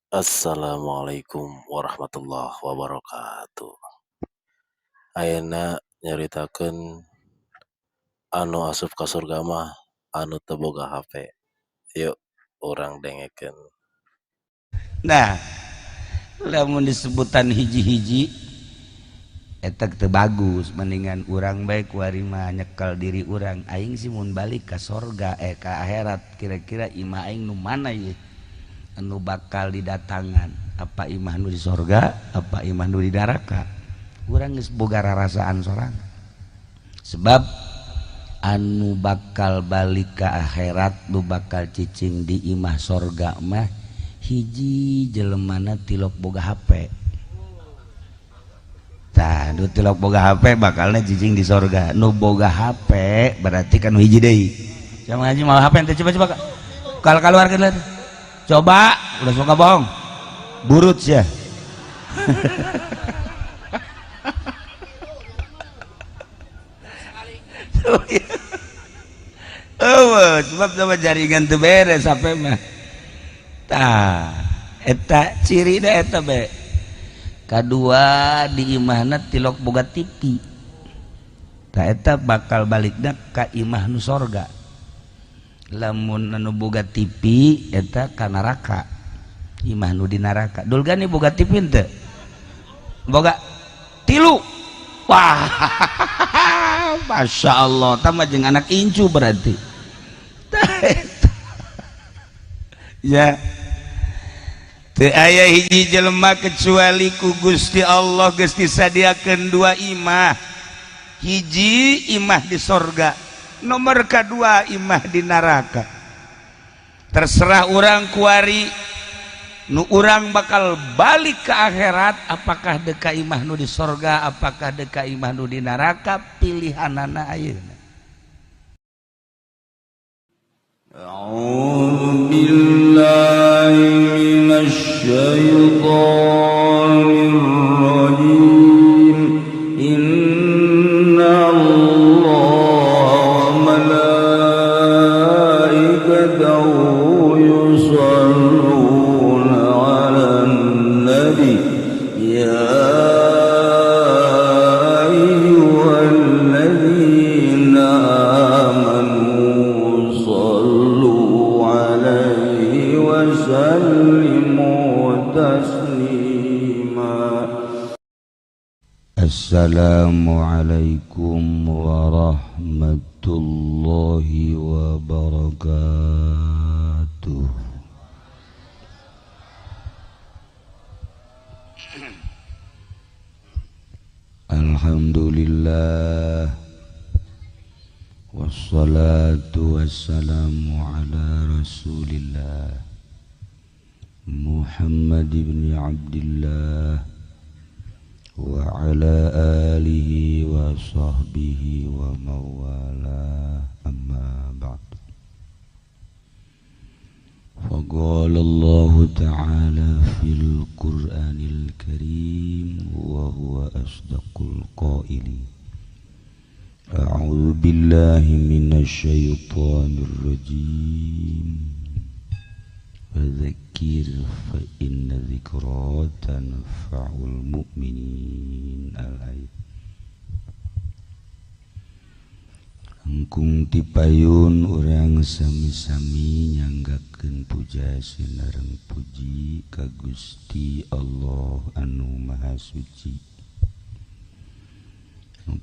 Assalamualaikum warahmatullahi wabarakatuh. Ayeuna nyaritakeun anu asup ka surga mah anu teu boga HP. Yuk urang dengekeun. Nah, lamun disebutan hiji-hiji eta teu bagus, mendingan urang bae kuari mah nyekel diri urang. Aing sih mun balik ka sorga ka akhirat, kira-kira imah aing nu mana ye anu bakal didatangan, apa imah nu di sorga apa imah nu di neraka. Urang geus boga rarasaan sorang, sebab anu bakal balik ka akhirat nu bakal cicing di imah sorga mah hiji jelemana tilok boga HP. Tah, nu tilok boga HP bakalna cicing di sorga. Nu boga HP berarti kan hiji deui. Sama ngaji mau HP ente, coba-coba kalau keluarkeun lah. Coba, udah suka bohong. Burut ya. Oh, sebab sama jaringan teu beres HP mah. Tah, eta ciri da eta be. Kadua di imahna tilok boga TV. Tah eta bakal balikna ka imah nu sorga. Lamun anu boga TV eta ka neraka, imah nu di neraka. Dulgani boga TV henteu? Boga tilu. Wah, Masya Allah, tambah jeung anak incu berarti. Ya, teu aya hiji jelema kecuali ku Gusti Allah geus disadiakeun dua imah. Hiji imah di sorga, nomor kedua imah di neraka. Terserah urang kuari nu urang bakal balik ke akhirat, apakah deka imah nu di sorga apakah deka imah nu di neraka, pilihanana ayeuna. A'udzu billahi minasy syaithanir rajim. Inna Allaha wa malaikatahu yusholluna 'alan nabi ya ayyuhalladzina amanu shallu 'alaihi wa sallimu taslima. Assalamualaikum warahmatullahi wabarakatuh. Alhamdulillah, wassalatu wassalamu ala rasulillah Muhammad ibn Abdillah wa ala alihi wa sahbihi wa mawala, amma ba'd. Faqala Allah ta'ala fil Qur'anil Karim wa huwa asdaqul qailin. A'udzu billahi minasy syaithanir rajim. Fadzakir fa inna dzikra tanfa'ul mu'minin. Al-ayat. Langkung tipayun urang sami-sami nyanggakeun puja sinareng puji ka Gusti Allah anu Maha Suci.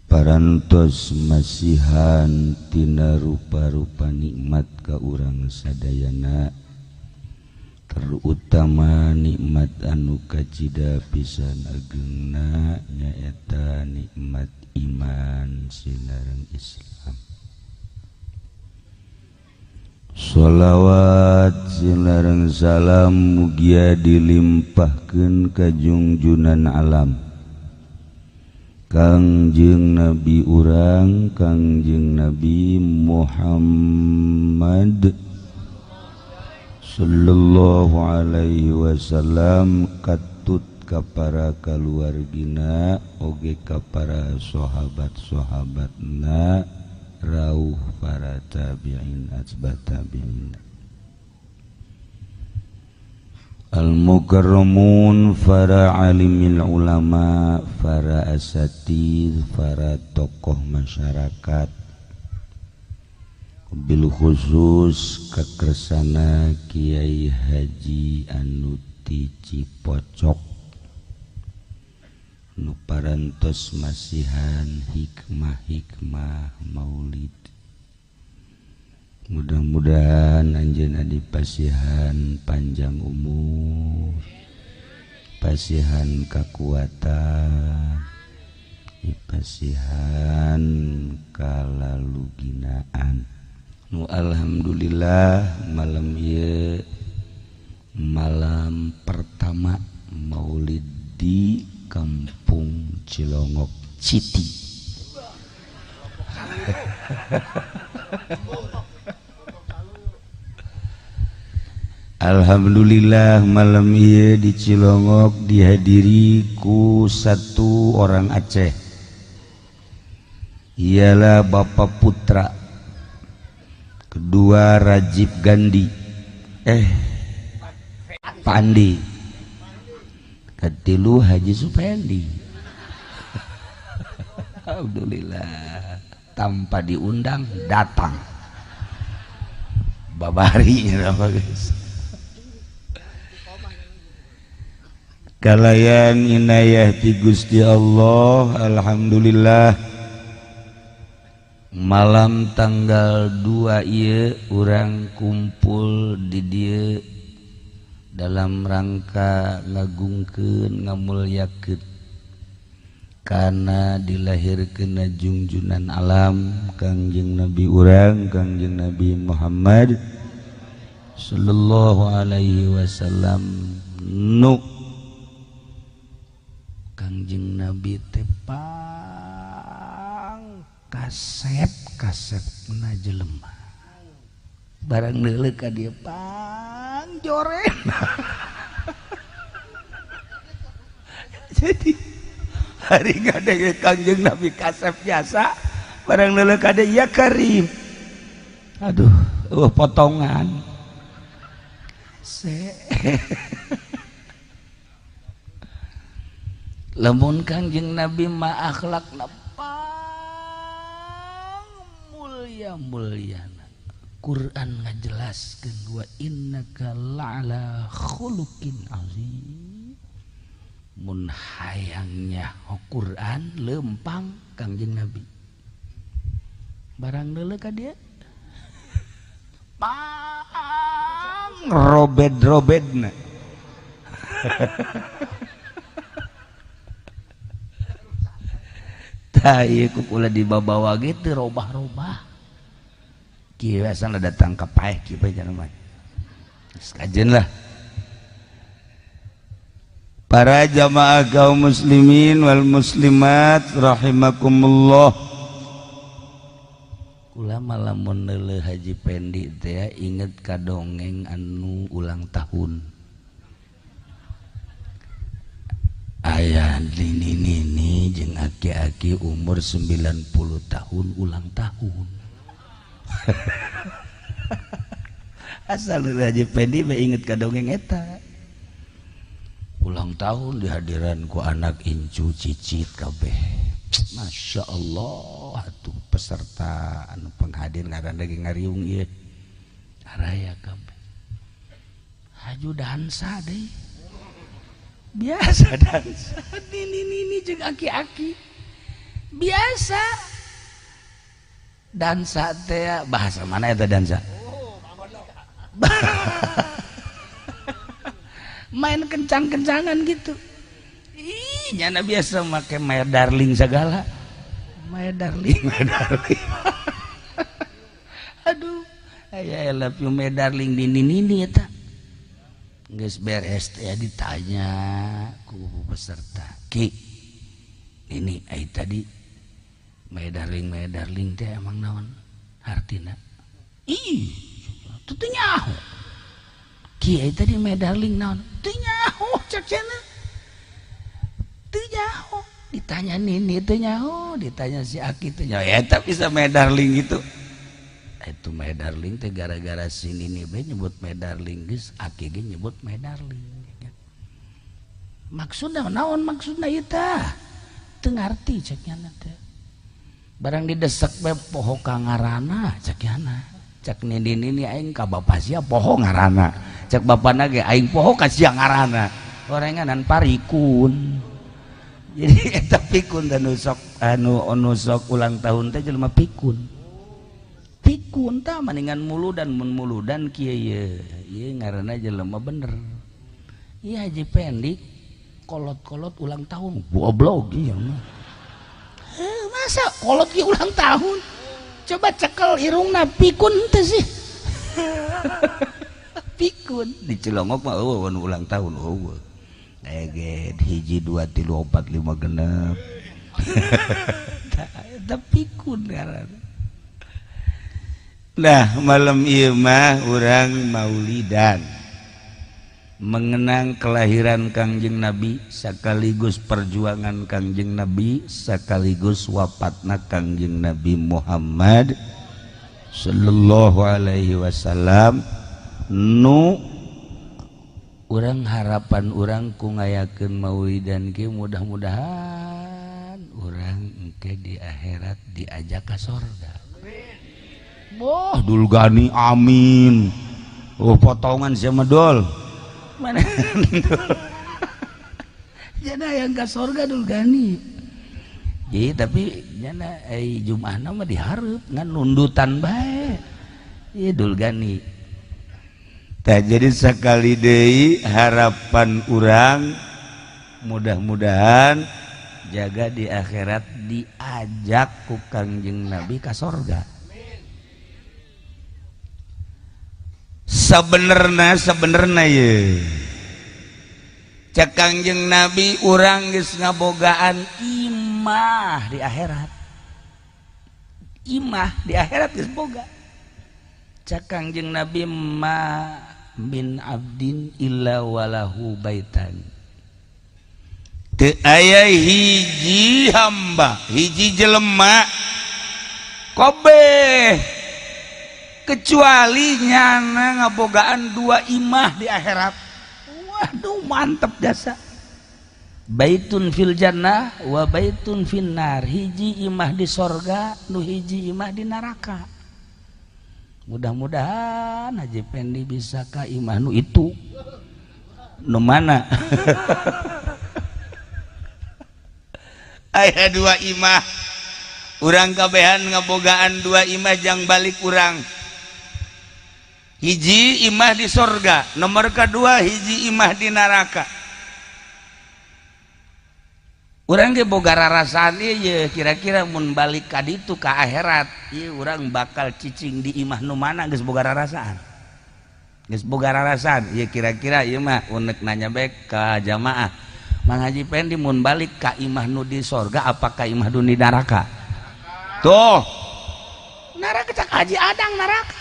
Parantos masihan tina rupa-rupa nikmat ka urang sadayana, terutama nikmat anu kacida pisan agengna nyaeta nikmat iman sinareng Islam. Sholawat sinareng salam mugia dilimpahkeun ka jungjunan alam Kangjeng Nabi urang Kangjeng Nabi Muhammad sallallahu alaihi wasallam, katut ka para kaluargina oge ka para sahabat-sahabatna, rauh para tabi'in atba tabi'in. Al-mukarramun, para alimil ulama, para asatid, para tokoh masyarakat, bil khusus kakersana Kiai Haji anu ti Cipocok nu parantos masihan hikmah-hikmah maulid. Mudah-mudahan anjeunna dipasihan panjang umur, pasihan kekuatan, dipasihan kalaluginaan. Nu alhamdulillah malam ieu malam pertama maulid di Kampung Cilongok City. Alhamdulillah malam ieu di Cilongok dihadiri ku satu orang Aceh, ialah Bapak Putra kedua Rajib Gandhi, Pandi, katilu Haji Supendi. Alhamdulillah tanpa diundang datang babari guys. Kalayan inayah ti Gusti Allah, alhamdulillah malam tanggal 2 ieu urang kumpul di dieu dalam rangka ngagungkeun ngamulyakeun kana dilahirkeun jungjunan alam Kangjeng Nabi urang Kangjeng Nabi Muhammad sallallahu alaihi wasallam. Nu Kangjeng Nabi teh pang kasep kasepna jelema barang neuleuh ka dieu pang joren. Jadi hari ngadenge Kangjeng Nabi kasep jasa barang neuleuh ka dieu ya karim, aduh potongan se. Lamun Kangjeng Nabi ma akhlakna pang mulia mulyana. Quran ngajelaskeun wa innaka la'ala khuluqin azim. Mun hayangnya Quran lempang Kangjeng Nabi barang deuleu ka dieu pang robed-robedna. Tah ieu kukula dibawa gitu robah-robah. Kieu asal datang ka paeh kieu bae jangan mah. Geus kajeun lah. Para jamaah kaum muslimin wal muslimat rahimakumullah. Kula lamun neuleuh Haji Pendi teh inget ka dongeng anu ulang tahun. Aya nini-nini jeung aki-aki umur 90 tahun ulang tahun. Asal Haji Pendi bae inget ka dongeng eta. Ulang tahun dihadiran ku anak incu cicit kabeh. Masya Allah atuh peserta anu penghadir ngaran lagi ngariung ieu. Araya kabeh. Haju dansa deui. Biasa dansa nini-nini jeung aki-aki. Biasa dansa teh bahasa mana eta dansa? Main kencang-kencangan gitu. Ih, nyana biasa make my darling segala. My darling, my darling. Aduh, I love you my darling nini-nini eta. Geus beres teh ditanya ku peserta. Ki, ini ai tadi my darling teh emang naon hartina? Ih, teu nyaho. Ki ai tadi my darling naon? Teu nyaho cek cenah. Teu nyaho. Ditanya nini teu nyaho, ditanya si Aki teu nyaho. Eta bisa my darling gitu. Itu my darling teh gara-gara sini nih be nyebut my darling geus aki ge nyebut my darling. Maksudna naon maksudna ieu tah? Teu ngarti cek nyana teh. Barang didesek be poho ka ngaranna cek nyana. Cek nini-nini aing ka bapa sia poho ngaranna. Cek bapana ge aing poho ka sia ngaranna. Orenganan parikun. Jadi eta pikun dan sok anu sok ulang tahun teh jelema pikun. Pikun tah mendingan muludan mun muludan kieu ye. Ieu ngaranna jelema bener. Ieu Haji Pendi kolot-kolot ulang tahun goblok ieu mah. Masa kolot ge ulang tahun? Coba cekel irungna pikun teh sih. Pikun di Cilongok mah eueuh ulang tahun eueuh. Eget hiji 2 3 4 5 genep. Eta pikun ngaranna. Nah, malam ieu mah urang maulidan. Mengenang kelahiran Kangjeng Nabi sekaligus perjuangan Kangjeng Nabi sekaligus wafatna Kangjeng Nabi Muhammad sallallahu alaihi wasallam. Nu urang harapan urang ku ngayakeun maulidan ge mudah-mudahan urang engke di akhirat diajak ka sorga. Boh Dulgani amin. Oh potongan sia mah dol. Mana jana yang ka sorga Dulgani. Jadi tapi jana Jum'ahna mah dihareup ngan nundutan bae. Ieu Dulgani. Tah jadi sakali deui harapan urang mudah-mudahan jaga di akhirat diajak ku Kangjeng Nabi ka sorga. Sebenerna ye cek Kangjeng Nabi urang geus ngabogaan imah di akhirat. Imah di akhirat geus boga. Cek Kangjeng Nabi ma min abdin illa walahu baitan. Teu aya hiji hamba, hiji jelema kabeh kecuali nyana ngabogaan dua imah di akhirat. Waduh mantep jasa. Baitun fil jannah wa baitun finnar. Hiji imah di sorga, nu hiji imah di neraka. Mudah-mudahan Haji Pendi bisa ka imah nu itu. Nu mana? Aya dua imah. Urang kabehan ngabogaan dua imah jang balik urang. Hiji imah di sorga, nomor kedua hiji imah di neraka. Urang ge boga rarasaan ieu kira-kira mun balik ka ditu ka akhirat, ieu urang bakal cicing di imah nu mana geus boga rarasaan. Geus boga rarasaan, ieu kira-kira ieu mah unek nanya bae ka jamaah. Mang Haji Pendi mun balik ka imah nu di sorga apa ka imah nu di neraka? Tuh. Neraka cak Haji Adang neraka.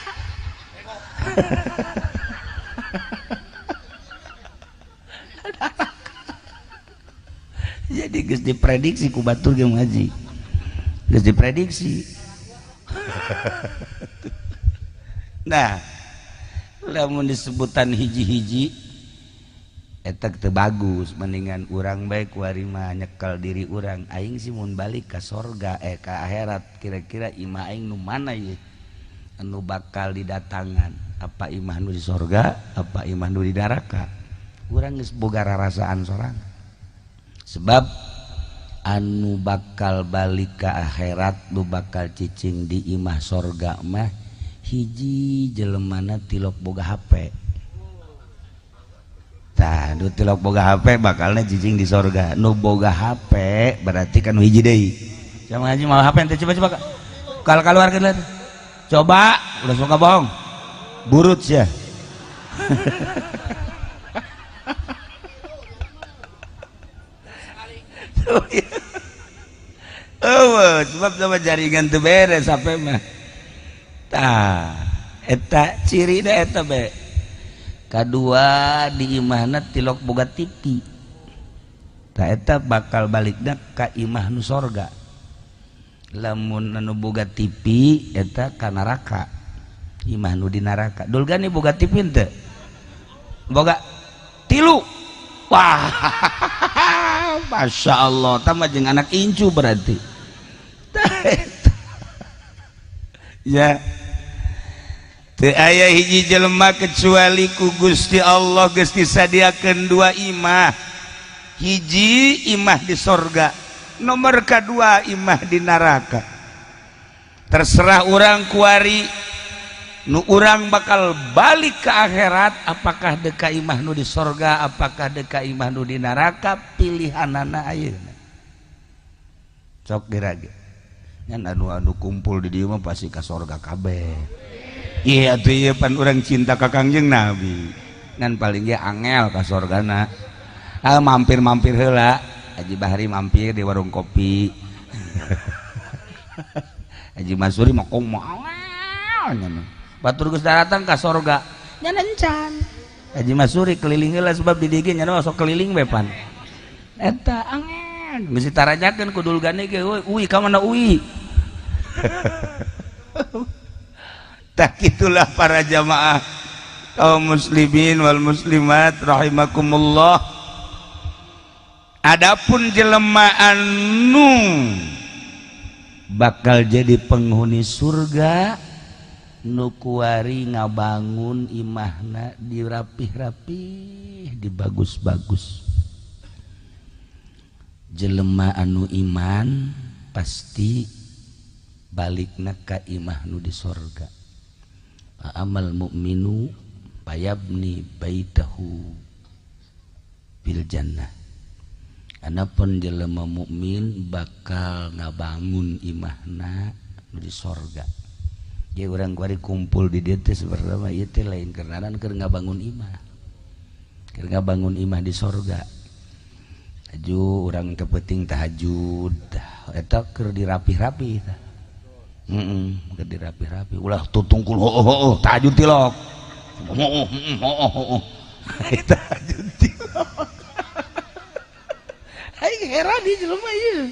Jadi geus diprediksi ku batur ge ngaji. Geus diprediksi. Nah, lamun disebutan hiji-hiji eta teu bagus, mendingan urang bae kuari mah nyekel diri urang. Aing sih mun balik ka sorga ka akhirat kira-kira imah aing nu mana ieu? Anu bakal didatangan, apa imah nu di sorga, apa imah nu di neraka. Urang geus boga rarasaan sorangan. Sebab anu bakal balik ka akhirat nu bakal cicing di imah sorga mah hiji jelemana tilok boga HP. Tah nu tilok boga HP bakalna cicing di sorga. Nu boga HP berarti kan hiji deui. Jangan ngaji mau HP ente coba-coba kalau keluar ke coba udah suka bohong burut ya. Oh, sebab sama jaringan teu beres HP mah. Tah, eta cirina eta be. Kadua di imahna tilok boga TV. Tah eta bakal balikna ka imah nu sorga. Lamun anu boga TV eta ka neraka. Imah nu di neraka. Dulgani boga TV teu? Boga 3. Wah, Masya Allah, tambah jeung anak incu berarti. Ya, teu aya hiji jelema kecuali ku Gusti Allah geus disadiakeun 2 imah. Hiji imah di sorga, nomor kedua imah di neraka. Terserah urang kuari nu urang bakal balik ke akhirat, apakah deka imah nu di sorga, apakah deka imah nu di neraka, pilihanana ayeuna. Sok dirage ngan anu-anu kumpul di dieu mah pasti ka sorga kabeh. Iya atuh ieu pan urang cinta ka Kangjeng Nabi, ngan paling ge angel ka sorgana. Ah, mampir-mampir heula, Haji Bahri mampir di warung kopi. Haji Masuri mah kumaha angel. Batur geus datang ka sorga nya encan. Haji Masuri keliling heula sebab di dieu nya sok keliling we pan. Eta angel geus ditarajakeun ku Dulgani ge, uy ka mana uy. Tak itulah para jamaah kaum muslimin wal muslimat rahimakumullah. Adapun jelema anu bakal jadi penghuni surga nu kuari ngabangun imahna dirapih-rapih, dibagus-bagus. Jelema anu iman pasti balikna ka imah nu di sorga. Amal mukminu payabni baitahu bil jannah. Anapun jelema mukmin bakal ngabangun imahna nu di sorga. Jadi orang kuari kumpul di dieu teh sebenarnya ieu teh lain kenalan keur ngabangun imah. Keur ngabangun imah di sorga. Aju urang kepeting tahajud eta keur dirapih-rapih tah. Keur dirapih-rapih ulah tutungkul hooh tahajud tilok. Hooh hooh tahajud tilok. Aing heran di jelema ieu.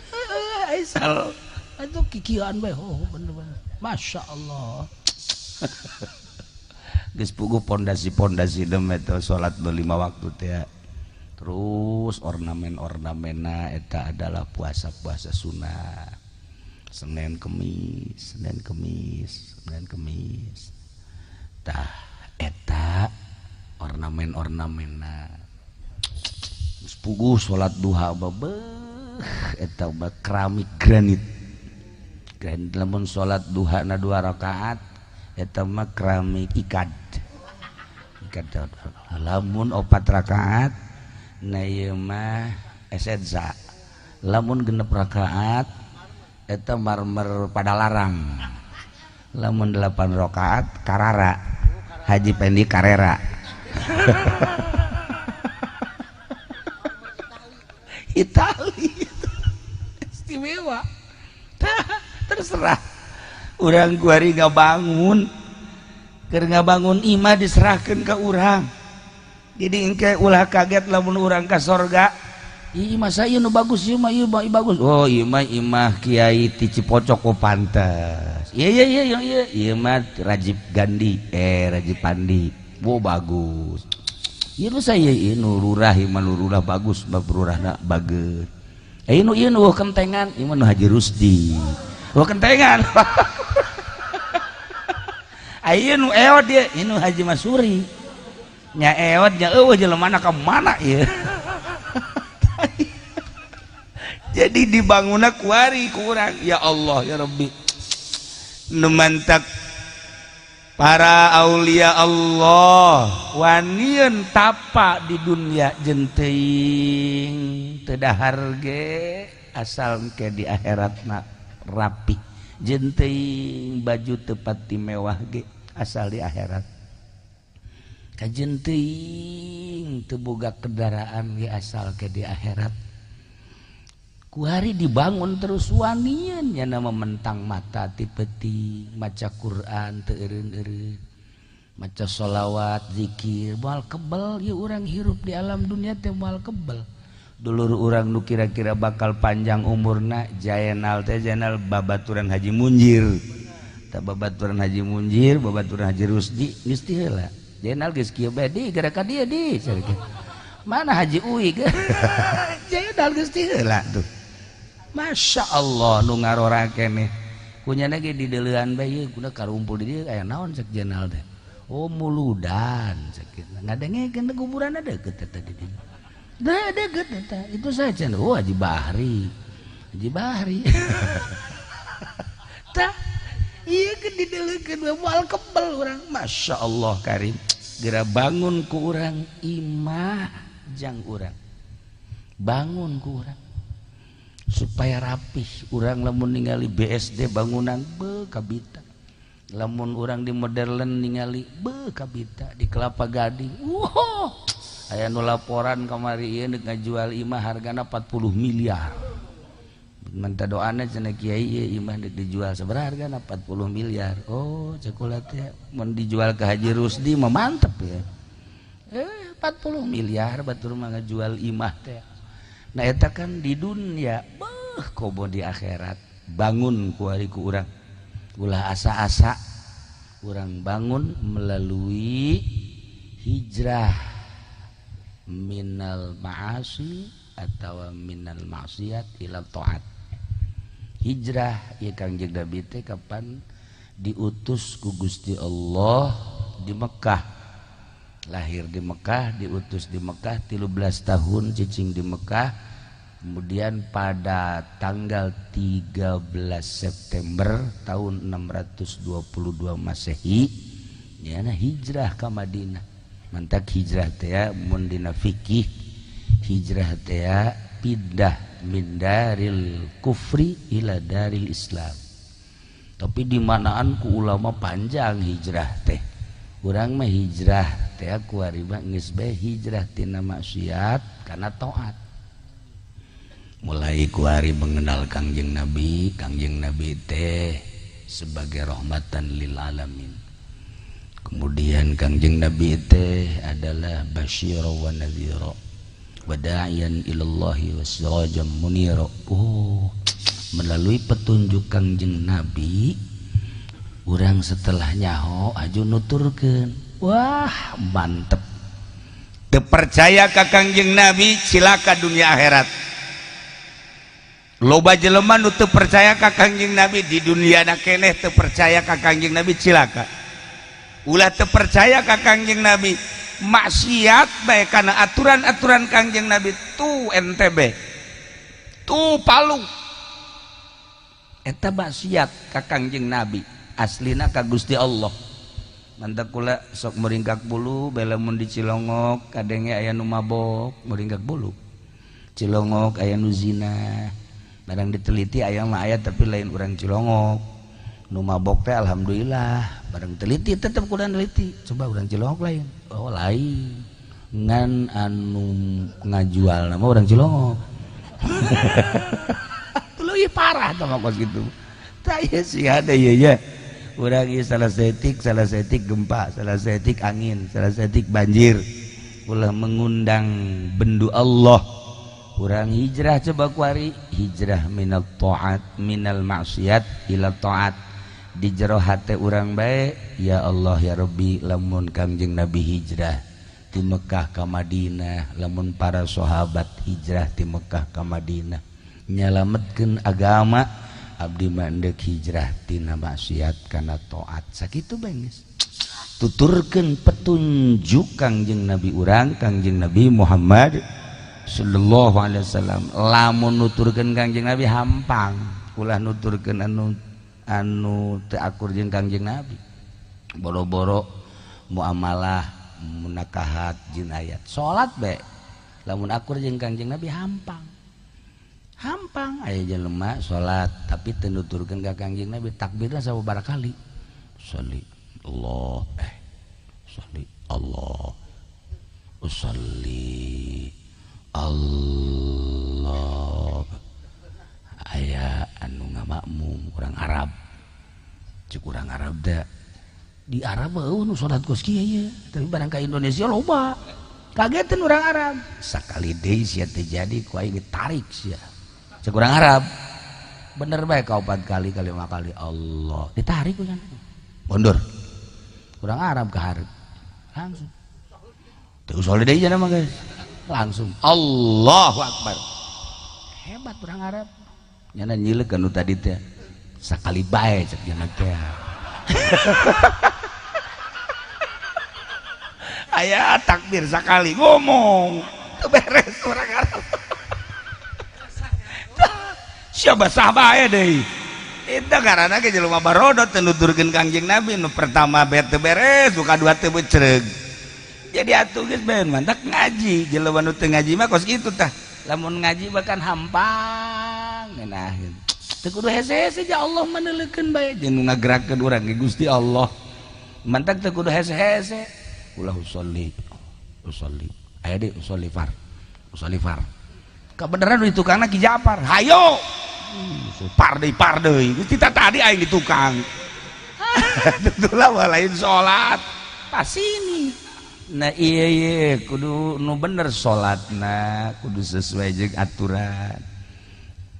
Heeh, aing sal atuh kikieuan bae hooh bener-bener. Masya Allah. Geus puguh pondasi-pondasi dem eta salat 5 waktu teh. Terus ornamen-ornamenna eta adalah puasa-puasa sunnah. Senin Kemis, Senin Kemis, Senin Kemis. Tah eta ornamen-ornamenna. Geus puguh salat duha babeuh eta mah keramik granit. Granit lamun salat duha na 2 rakaat eta mah keramik ikad. Ikad lamun 4 rakaat na ieu mah esenza. Lamun 6 rakaat eta marmer Padalarang. Lamun 8 rakaat Karara. Haji Pendi Karera. Itali istimewa. Terserah urang kuari ngabangun, keur ngabangun imah diserahkeun ka urang. Jadi engke ulah kaget lamun urang ka sorga. Ih masa ieu nu bagus ieu mah ieu mah bagus. Oh ieu mah imah kiai ti Cipocok oh pantes. Iya iya iya iya ieu mah Rajib Gandhi Rajib Pandi. Wo bagus. Ieu nu saya ieu nu lurah ieu mah lurah bagus bab lurahna bager. Nu ieu nu kentengan ieu mah nu Haji Rusdi. Wah kentengan. Ayeuna nu eot ieu ieu nu Haji Masuri. Nya eot nya eueuh jelema ka mana ieu. Jadi dibangunna kuari kurang ya Allah ya Rabbi. Nu mantak para aulia Allah wanieun tapa di dunia jeung teuing teu dahar ge asal engke di akhiratna rapi. Jeung teuing baju teu pati mewah ge asal di akhirat. Kajen teuing teu boga kendaraan ge asal ke di akhirat. Kuari dibangun terus wanieun nya nama mentang mata ti peuting maca Quran teu eureun-eureun maca sholawat zikir moal kebel ieu urang hirup di alam dunia teh moal kebel. Dulur urang nu kira-kira bakal panjang umurna Jaenal teh Jaenal babaturan Haji Munjir. Tah babaturan Haji Munjir, babaturan Haji Rusdi geus ti heula. Jenal geus kieu bae di gara ka dieu di. Mana Haji Uwi ge? Jenal geus ti heula tuh. Masya Allah nu ngarora keneh. Kunyana ge di deuleuan bae ieu kudu karumpul di dieu aya naon cek jenal teh. Oh muludan cek kitu. Ngadengekeun kuburanna deukeut eta di dieu. Da deukeut eta. Itu saja. Oh Haji Bahri. Haji Bahri. Tah iya kan dideleukeun moal kebel urang. Masya Allah karim. Geura bangun ku urang imah jang urang. Bangun ku urang supaya rapih. Urang lamun ningali BSD bangunan be kabita. Lamun urang di Modern ningali be kabita di Kelapa Gading. Wow. Aya nu laporan kamari ieu deuk ngajual imah hargana 40 miliar. Minta doana cenah kiai ieu imah deuk dijual sabaraha hargana 40 miliar. Oh, cek kula teh mun dijual ke Haji Rusdi mah mantep ya. 40 miliar batur mah ngajual imah teh. Nah eta kan di dunia, beuh komo di akhirat. Bangun ku ari ku urang. Ulah asa-asa urang bangun melalui hijrah minal ma'asi atau minal maksiat ila taat. Hijrah ieu Kangjeng Nabi teh kapan diutus ku Gusti Allah di Mekah. Lahir di Mekah, diutus di Mekah 13 tahun cicing di Mekah. Kemudian pada tanggal 13 September tahun 622 Masehi nyana hijrah ka Madinah. Mantak hijrah teh mun dina fikih hijrah teh pindah min daril kufri ila daril Islam. Tapi di manaan ku ulama panjang hijrah teh. Urang mah hijrah teh ku ari mah geus bae hijrah tina maksiat kana taat. Mulai ku ari mengenal Kangjeng Nabi teh sebagai rahmatan lil alamin. Kemudian Kangjeng Nabi teh adalah basyira wa nadhira wa da'iyan ilallahi wa sirajan munira. Oh, melalui petunjuk Kangjeng Nabi urang setelah nyaho aju nuturkeun. Wah, mantep. Teu percaya ka Kangjeng Nabi cilaka dunia akhirat. Loba jelema nu teu percaya ka Kangjeng Nabi di dunia na keneh teu percaya ka Kangjeng Nabi cilaka. Ulah teu percaya ka Kangjeng Nabi maksiat bae kana aturan-aturan Kangjeng Nabi tuh NTB tuh Palu eta maksiat ka Kangjeng Nabi aslina ka Gusti Allah. Mantak kula sok meringkak bulu bela mun di Cilongok kadenge aya nu mabok meringkak bulu. Cilongok aya nu zina. Barang diteliti aya mah aya tapi lain urang Cilongok. Nu mabok teh alhamdulillah, barang teliti tetep kurang teliti. Coba urang Cilongok lain. Oh lain. Ngan anu ngajual nama urang Cilongok. Tuluy parah tah mah kos kitu. Tah ieu sih ada ieu nya. Urang ieu salah saeutik gempa, salah saeutik angin, salah saeutik banjir. Ulah mengundang bendu Allah. Urang hijrah coba kuari hijrah minal taat minal maksiat ila taat. Di jero hate urang bae ya Allah ya Rabbi lamun Kangjeng Nabi hijrah ti Mekah ka Madinah, lamun para sahabat hijrah ti Mekah ka Madinah nyalametkeun agama, abdi mah endek hijrah tina maksiat kana taat. Sakitu bae geus tuturkeun petunjuk Kangjeng Nabi urang Kangjeng Nabi Muhammad sallallahu alaihi wasallam. Lamun nuturkeun Kangjeng Nabi hampang, ulah nuturkeun anu teu akur jeung Kangjeng Nabi. Boro-boro muamalah munakahat jinayat salat bae lamun akur jeung Kangjeng Nabi hampang. Hampang aya jelema salat tapi teu nuturkeun ka Kangjeng Nabi, takbirna sababaraha kali. Sholli Allah sholli Allah usolli Allah. Aya anu ngamakmum urang Arab, cek urang Arab da di Arab eueuh nu salat kos kieu ye, tapi barang ka Indonesia loba. Kagetan urang Arab. Sakali deui sia teh jadi ku aing ditarik sia. Cek urang Arab. Bener bae ka opat kali, kali lima kali Allah. Ditarik ku mundur. Kurang Arab ke hareup. Langsung. Teu usul deui mah guys. Langsung Allahu Akbar. Hebat urang Arab. Nyana nyileuk anu tadi teh. Sakali bae cek nyana teh. Aya takbir sakali ngomong. Teu beres urang Arab. Siapa sah bae deui. Itu karena ke jelema barodot teu nuturkeun Kangjeng Nabi nu pertama teu beres, nu kadua teu becereug. Jadi atuh geus bae mantak ngaji, jelema nu teu ngaji mah kos kitu tah. Lamun ngaji bahkan hampang ngeunaheun. Teu kudu hese-hese ja Allah meuneulekeun bae jeung nu ngagerakeun urang ge Gusti Allah. Mantak teu kudu hese-hese. Ulah usolli. Usolli. Aya deui usolli far. Usolli far. Kebenaran di tukangna Ki Japar. Hayo. Par deui Gusti tadi aing di tukang. Tentulah lain salat. Pas ini. Nah iya iya kudu nu bener salatna, kudu sesuai jeung aturan.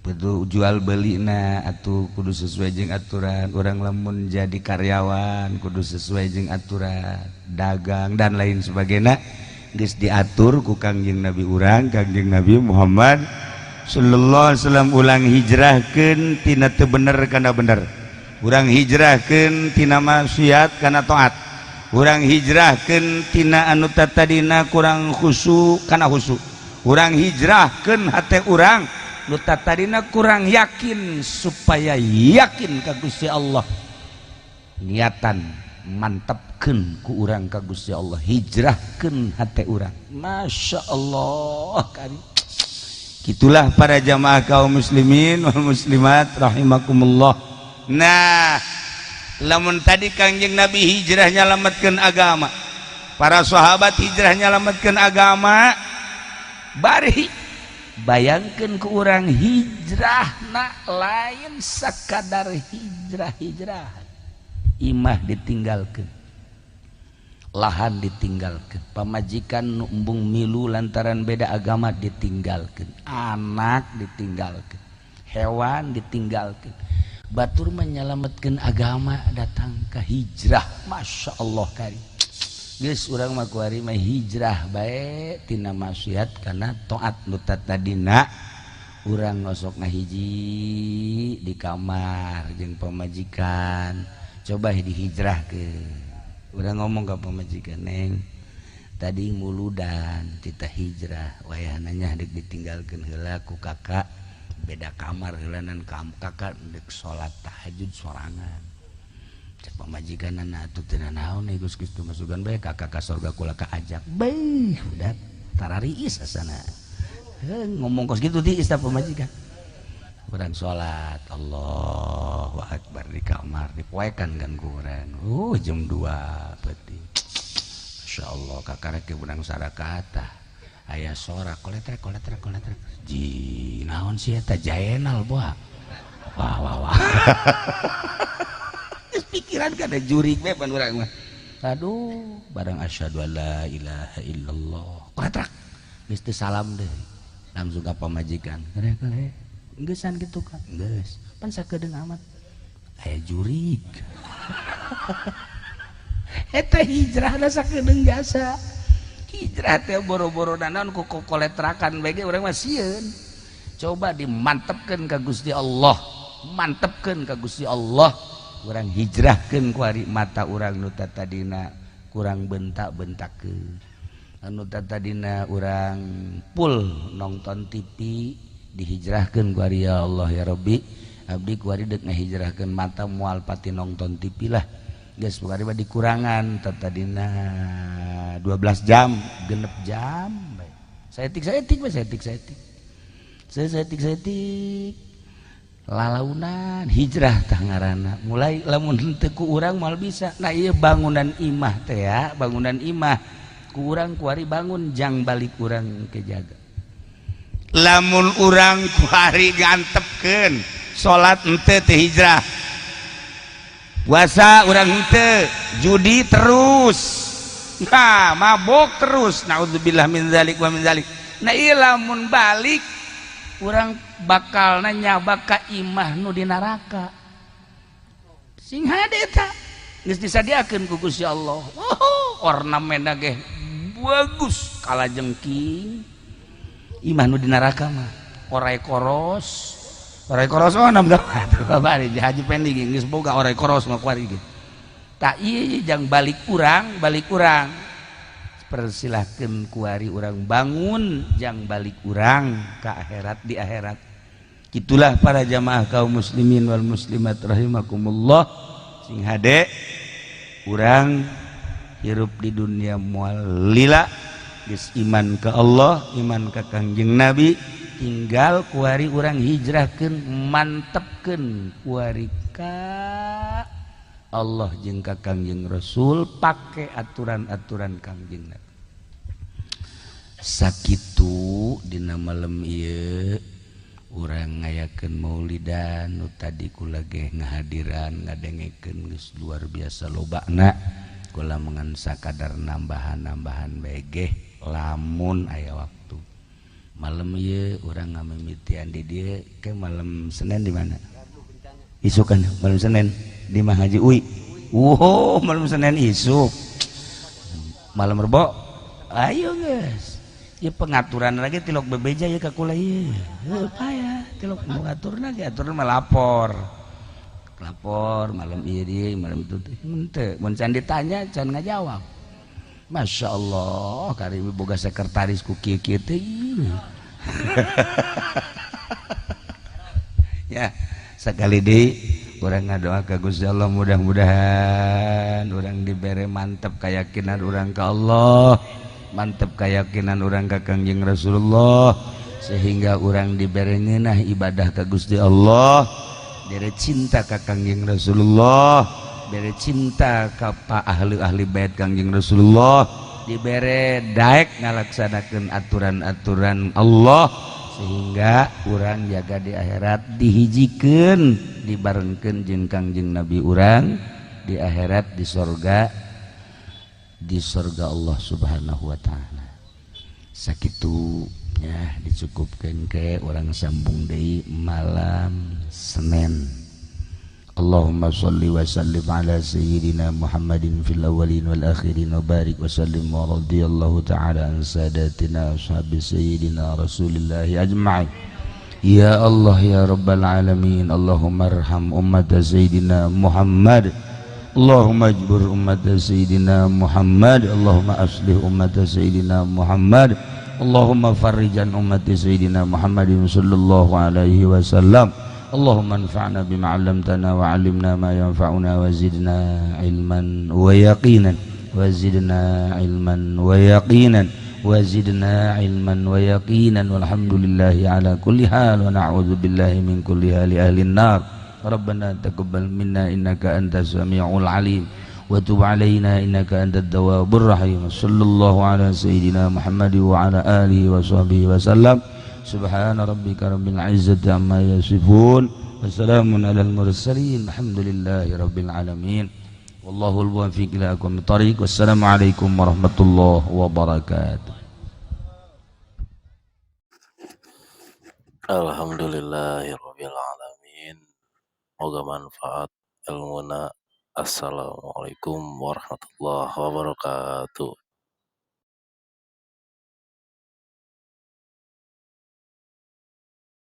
Kudu jual belina atuh kudu sesuai jeung aturan. Urang lamun jadi karyawan kudu sesuai jeung aturan, dagang dan lain sebagainya geus diatur ku Kangjeng Nabi urang, Kangjeng Nabi Muhammad sallallahu alaihi wasallam. Ulang hijrahkeun tina teu bener kana bener, urang hijrahkeun tina maksiat kana taat, urang hijrahkeun tina anu tatadina kurang khusyuk kana khusyuk, urang hijrahkeun hate urang nu tatadina kurang yakin supaya yakin ka Gusti Allah, niatan mantepkeun ku urang ka Gusti Allah, hijrahkeun hate urang. Masya Allah kari. Itulah para jamaah kaum muslimin wal muslimat rahimakumullah. Nah, lamun tadi Kangjeng Nabi hijrah nyalametkeun agama, para sahabat hijrah nyalametkeun agama, bari bayangkeun ku urang hijrahna lain sakadar hijrah-hijrah. Imah ditinggalkeun, lahan ditinggalkan, pamajikan nu embung milu lantaran beda agama ditinggalkan, anak ditinggalkan, hewan ditinggalkan, batur menyelamatkan agama datang ke hijrah. Masya Allah kari. Geus urang mah kuari mah hijrah bae tina maksiat kana taat nu tadina. Urang ngosok ngahiji di kamar jeung pamajikan, coba dihijrahkeun. Urang ngomong ke pamajikan, neng tadi muludan tita hijrah wayahna nya dek ditinggalkeun heula ku kakak, beda kamar heulanan kam kakak dek salat tahajud sorangan. Cek pamajikanna atuh teu naon geus kitu masukan bae kakak ka sorga kula kaajak. Beuh udah tarariis asana. Heuh ngomong kos kitu tiis tah pamajikan. Urang salat Allahu Akbar di kamar dipoekan kan ku urang. Jam 2 peuting. Masya Allah kakarek ge urang sarakata. Aya sora koletrek koletrek koletrek. Ji naon sih eta Jaenal boa. Wah wah wah. Geus pikiran kada jurig we pan urang mah. Aduh, barang asyhadu alla ilaha illallah. Koletrek. Geus teu salam deui. Langsung ka pamajikan. Kere-kere. Enggesan gitu kan, geus pan sakedeung amat aya jurig. Eta hijrahna sakedeung jasa. Hijrah teh boro-boro naon ku koletrakan bae ge urang mah sieun. Coba dimantepkeun ka Gusti Allah, mantepkeun ka Gusti Allah. Urang hijrahkeun ku ari mata urang nu tadina kurang bentak-bentakeun, anu tadina urang full nonton TV dihijrahkeun ku ari ya Allah ya Rabbi, abdi ku ari deuk ngahijrahkeun mata moal pati nonton TV lah. Geus ku ari mah dikurangan tadina 12 jam, genep jam bae. Saeutik-saeutik bae, saeutik-saeutik. Saeutik-saeutik. Lalaunan hijrah tah ngaranna. Mulai lamun henteu ku urang moal bisa. Nah ieu bangunan imah teh ya, bangunan imah ku urang ku ari bangun jang balik urang ke jaga. Lamun urang kuari gantepkeun salat henteu teh hijrah, puasa urang henteu, judi terus, nah mabok terus, naudzubillah min zalik wa min zalik. Nah ieu lamun balik urang Bakal nanya baka imah nu di neraka. Sing hade eta geus disadiakeun ku Gusti Allah. Oh, ornamenna ge bagus kalajengking. Imah nu di neraka mah orai koros. Orai koros oh nam bari Haji Pendi geus boga orai koros mah kuari ge. Tak ieu jang balik urang, balik urang. Persilahkeun kuari urang bangun jang balik urang ka akhirat di akhirat. Itulah para jamaah kaum muslimin wal muslimat rahimakumullah, sing hade urang hirup di dunia moal lila, geus iman ke Allah, iman ka Kangjeng Nabi, tinggal kuari urang hijrahkeun, mantepkeun kuari ka Allah jeung ka Kangjeng Rasul, pake aturan-aturan Kangjeng Nabi. Sakitu dina malam ieu urang ngayakeun maulidan nu tadi kula ge ngahadiran ngadengekeun geus luar biasa lobana. Kula mengan sakadar nambahan-nambahan bae ge lamun aya waktu. Malam ieu urang ngamimitian di dieu ke malam Senin di mana? Isukan malam Senin di Mah Haji Ui. Wow, malam Senin isuk. Malam Rebo. Ayo guys. Ya pengaturan lagi tilok bebeja ya ka kula ieu. Heuh payah tilok ngatur lagi aturan mah lapor. Lapor malam ieu dieu malam itu henteu mun can ditanya can ngajawab. Masya Allah kari boga sekretaris ku kieu-kieu teh. Ya sekali deui urang ngadoa ka Gusti Allah mudah-mudahan urang dibere mantep keyakinan urang ka Allah, mantep keyakinan urang ka Kangjeng Rasulullah, sehingga urang dibere ngeunah ibadah ka Gusti Allah, bere cinta ka Kangjeng Rasulullah, bere cinta ka pa ahli-ahli bait Kangjeng Rasulullah, dibere daek ngalaksanakeun aturan-aturan Allah sehingga urang jaga di akhirat dihijikeun, dibarengkeun jeung Kangjeng Nabi urang di akhirat di sorga, di sorga Allah Subhanahu wa taala. Sakitu ya dicukupkeun ke urang sambung deui malam Senin. Allahumma shalli wa sallim ala sayyidina Muhammadin fil awwalin wal akhirin wa barik wa sallim wa radhiyallahu ta'ala an sadatina ashabi sayyidina Rasulillah ajma'in. Ya Allah ya Rabbal alamin, Allahumma arham ummat sayyidina Muhammad, Allahumma ajbur ummat sayyidina Muhammad, Allahumma aslih ummat sayyidina Muhammad, Allahumma farrijan ummat sayyidina Muhammadin sallallahu alaihi wasallam. Allahumma anfa'na bima 'allamtana wa 'allimna ma yanfa'una wa zidna ilman wa yaqinan, wa zidna ilman wa yaqinan, wa zidna ilman wa yaqinan, walhamdulillahi ala kulli hal wa na'udzu billahi min kulli hali ahli an-nar. Rabbana taqabbal minna innaka antas samiul alim wa tub alaina innaka antat tawwabur rahim. Sallallahu ala sayyidina Muhammad wa ala alihi wa sahbihi wa sallam. Subhana rabbika rabbil izzati amma yasifun wa salamun alal mursalin, alhamdulillahi rabbil alamin. Wallahul muwaffiq ila aqwamit thariq. Wassalamu alaikum warahmatullahi wabarakatuh. Alhamdulillahirabbil alamin. Moga manfaat ilmuna. Assalamualaikum warahmatullahi wabarakatuh.